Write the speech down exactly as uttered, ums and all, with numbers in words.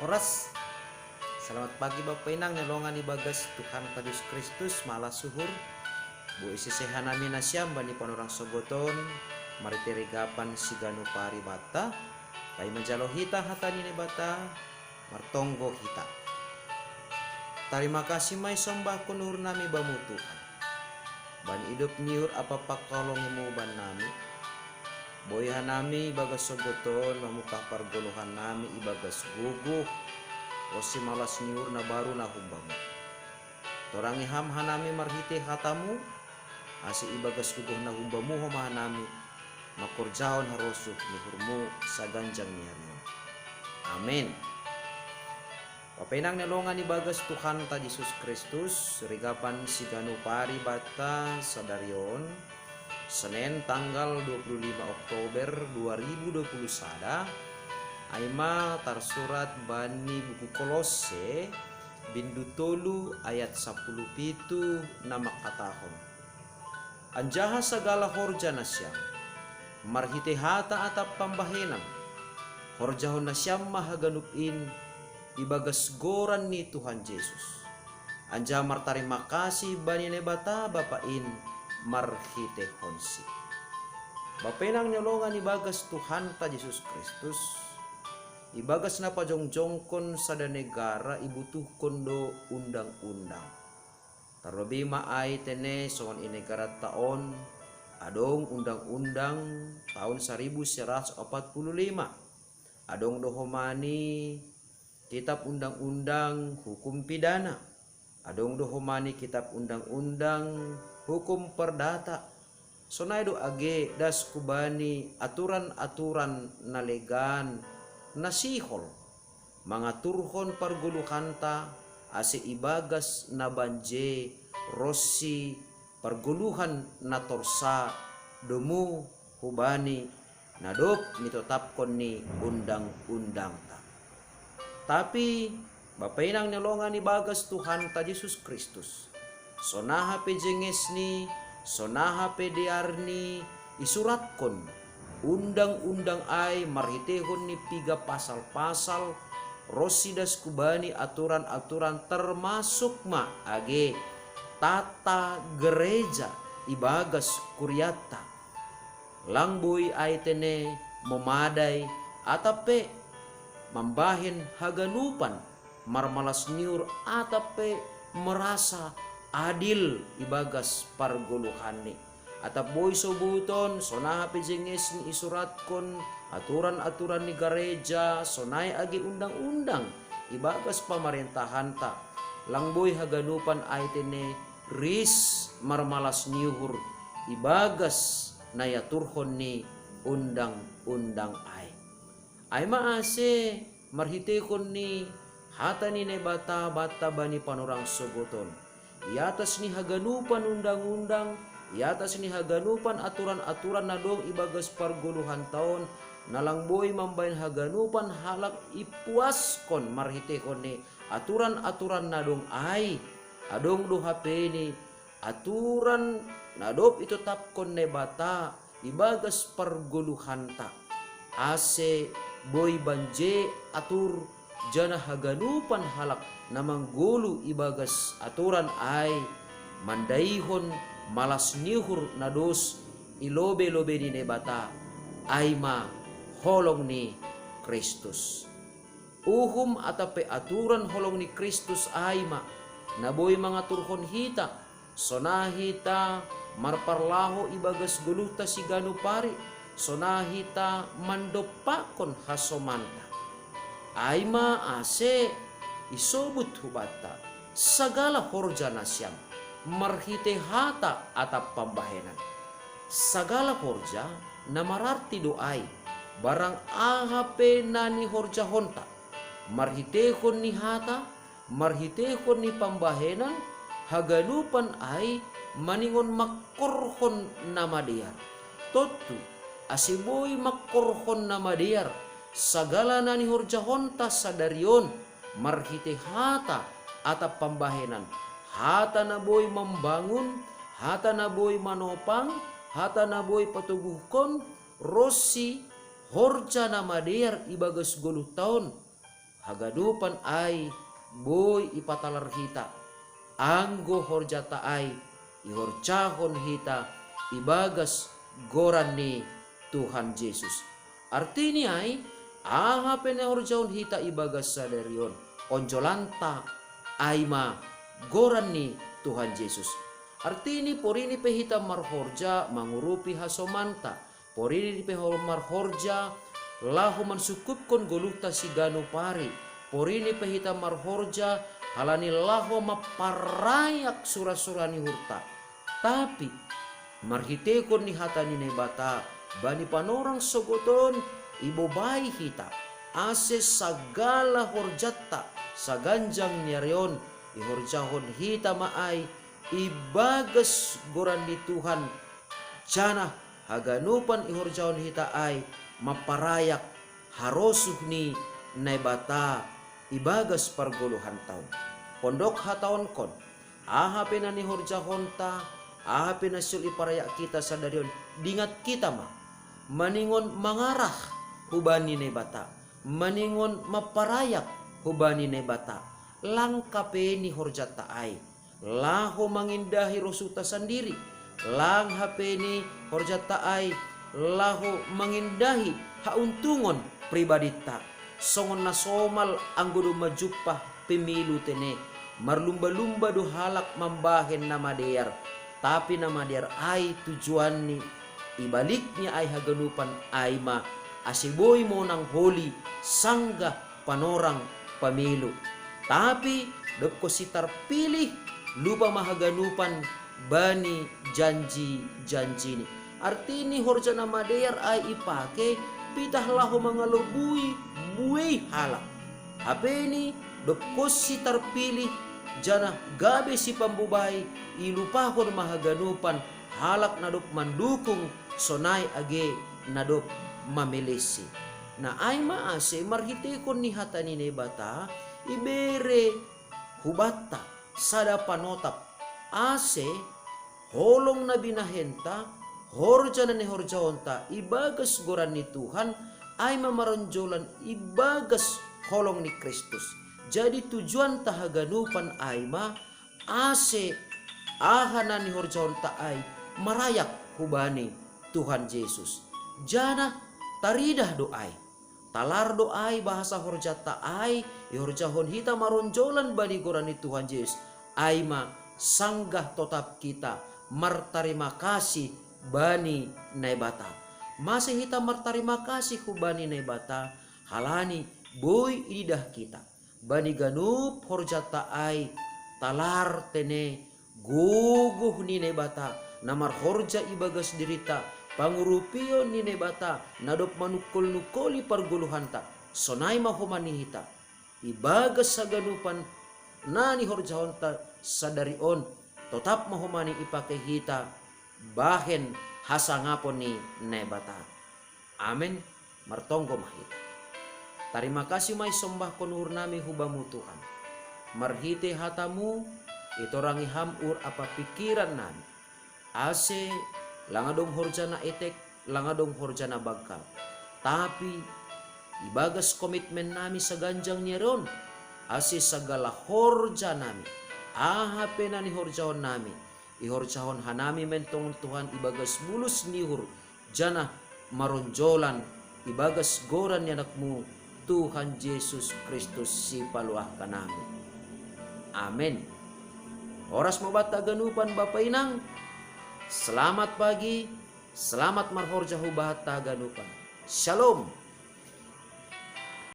Oras. Selamat pagi Bapa Inang ni longan ibagas Tuhan Yesus Kristus, malas suhur. Boi siseha nami nasiam bani panorang sogoton, marhitei regapan siganup ari banta, pai manjalo hita hata ni Naibata, martonggo hita. Tarima kasih ma isombahkon uhur nami bamu Tuhan. Bani idop ni uhur ampa pangkaholongimu bannami. Boi hanami ibagas sogoton mamungkah pargoluhan nami ibagas gogoh, ronsi malas ni uhur na baru na humbamu. Torangi ham hanami marhitei hatamu, ase ibagas gogoh na humbamu homa hanami, mangkorjahon harosuh ni uhurmu saganjang ni ari on. Amen. Bapa Inang ni longan ibagas Tuhanta Jesus Kristus, regapan siganup ari banta sadari on, Senen tanggal dua puluh lima Oktober dua ribu dua puluh sada, ai ma tarsurat bani buku Kolosse, bindu tolu ayat sapuluh pitu na mangkatahon: Anjaha sagala horja nasiam, marhitei hata atap pambahenan, horjahon nasiam ma haganup in ibagas goran ni Tuhan Jesus, anjaha martarima kasih bani Naibata Bapa in marhiteihonsi. Bapa Inang ni longan ibagas Tuhanta Jesus Kristus, ibagas na pajongjongkon sada negara ibutuhkon do undang-undang. Tarlobei ma ai tene songon i negaranta on, adong undang-undang tahun saribu seratus opat puluh lima. Adong do homa ni kitab undang-undang hukum pidana. Adong do homa ni kitab undang-undang hukum perdata. Sonai do age das hubani aturan-aturan na legan, na sihol mangaturhon pargoluhanta, ase ibagas na banje ronsi pargoluhan na torsa domu hubani na dob nitotapkon ni undang-undangta. Tapi Bapa Inang ni longan ibagas Tuhanta Jesus Kristus, sonaha pe jengesni, sonaha pe dearni isuratkon undang-undang ai marhiteihon ni piga pasal-pasal, ronsi das hubani aturan-aturan, termasuk ma age tata gereja ibagas kurianta. Lang boi ai tene mamadai atap pe mambahen haganupan, marmalas ni uhur atap pe merasa adil ibagas pargoluhanni. Atap boi sobuton, sonaha pe jengesni isuratkon aturan-aturan ni gareja, sonai age undang-undang ibagas pamarentahanta. Lang boi haganupan ai tene ris marmalas ni uhur ibagas na iaturhon ni undang-undang ai. Ai ma ase marhiteihon ni hata ni Naibata banta bani panorang sogoton, i atas ni haganupan undang-undang, i atas ni haganupan aturan-aturan na dong ibagas pargoluhanta on, na lang boi mambahen haganupan halak ipuaskon marhiteihon ni aturan-aturan na dong ai. Adong do hape ni aturan na dob itotapkon Naibata ibagas pargoluhanta, ase boi banje atur, janah haganupan halak na manggoluh ibagas aturan ai mandaihon malas ni uhur na dos i lobei-lobei ni Naibata, ai ma holong ni Kristus. Uhum atap pe aturan holong ni Kristus ai ma na boi mangaturhon hita, sonaha hita marparlahou ibagas goluhta siganup ari, sonaha hita mandompakkon hasomanta. Ai ma ase isobut hubanta sagala horja nasiam, marhitei hata atap pambahenan. Sagala horja na mararti do ai, barang aha pe na nihorjahonta, marhiteihon ni hata, marhiteihon ni pambahenan, haganupan ai maningon mangkorhon na madear. Tontu, ase boi mangkorhon na madear sagala na nihorjahonta sadari on, marhitei hata atap pambahenan, hata na boi mambangun, hata na boi manopang, hata na boi patoguhkon, ronsi horja na madear ibagas goluhta on, haganupan ai boi ipatalar hita, anggo horjata ai ihorjahon hita ibagas goran ni Tuhan Jesus. Artini ai, aha pe na ihorjahon hita ibagas sadari on, onjolanta ai ma goran ni Tuhan Jesus. Artini porini pe hita marhorja mangurupi hasomanta, porini pe ho marhorja laho mansukupkon goluhta siganup ari, porini pe hita marhorja halani laho mamparayak sura-sura ni uhurta. Tapi marhitehon ni hata ni Naibata, bani panorang sogot on ibobai hita, ase sagala horjanta saganjang ni ari on ihorjahon hita ma ai ibagas goran ni Tuhan, janah haganupan ihorjahon hita ai mamparayak harosuh ni Naibata ibagas pargoluhanta on. Pondok hataonkon, aha pe na nihorjahonta, aha pe na sihol iparayak hita sadari on, dingat hita ma maningon mangarah hubani Naibata, maningon mamparayak hubani Naibata, lang hape ni horjanta ai laho mangindahi rosuhta sandiri, lang hape ni horjanta ai laho mangindahi hauntungon pribadinta, songon na somal anggo domma jumpah pemilu tene, marlumba-lumba do halak mambahen na madear, tapi na madear ai tujuanni, ibalikni ai haganupan ai ma ase boi monang holi sanggah panorang pemilu. Tapi dob konsi tarpilih, lupa ma haganupan bani janji-janjini. Artini horja na madear ai ipake pitah laho mangalobui buei halak. Hapeni dob konsi tarpilih, janah gabe sipambobai, ilupahon ma haganupan halak na dob mandukung, sonai age na dob mamelesi. Na ai ma ase marhitehon ni hata ni Naibata, ibere hubanta sada panotap, ase holong na binahenta, horja na nihorjahonta ibagas goran ni Tuhan, ai ma maronjolan ibagas holong ni Kristus. Jadi tujuanta haganupan ai ma ase aha na nihorjahonta ai marayak hubani Tuhan Jesus. Janah taridah do ai. Talar do ai bahasa horjanta ai ihorjahon hita maronjolan bani goran ni Tuhan Jesus, ai ma sanggah totap hita martarima kasih bani Naibata. Mase hita martarima kasih hubani Naibata, halani boi ididah hita bani ganup horjanta ai, talar tene gogoh ni Naibata na marhorja ibagas dirinta, pangurupion ni Naibata na dob manungkol-nungkoli pargoluhanta. Sonai ma homa ni hita, ibagas haganupan na nihorjahonta sadari on, totap ma homa ni ipake hita bahen hasangapon ni Naibata. Amen. Martonggo ma hita. Tarima kasih ma isombahkon uhurnami hu Bamu Tuhan. Marhitei hataMu, itorangi Ham uhur ampa pingkirannami. Ase lang adong horja na etek, lang adong horja na banggal. Tapi ibagas komitmennami saganjang ni ari on, ase sagala horjanami, aha pe na nihorjahonnami, ihorjahon hanami mentong Tuhan ibagas bulus ni uhur, janah maronjolan ibagas goran ni AnakMu, Tuhan Jesus Kristus Sipaluahannami. Amen. Horas ma banta haganupan Bapa Inang. Selamat pagi, selamat marhorja hu banta haganupan. Shalom.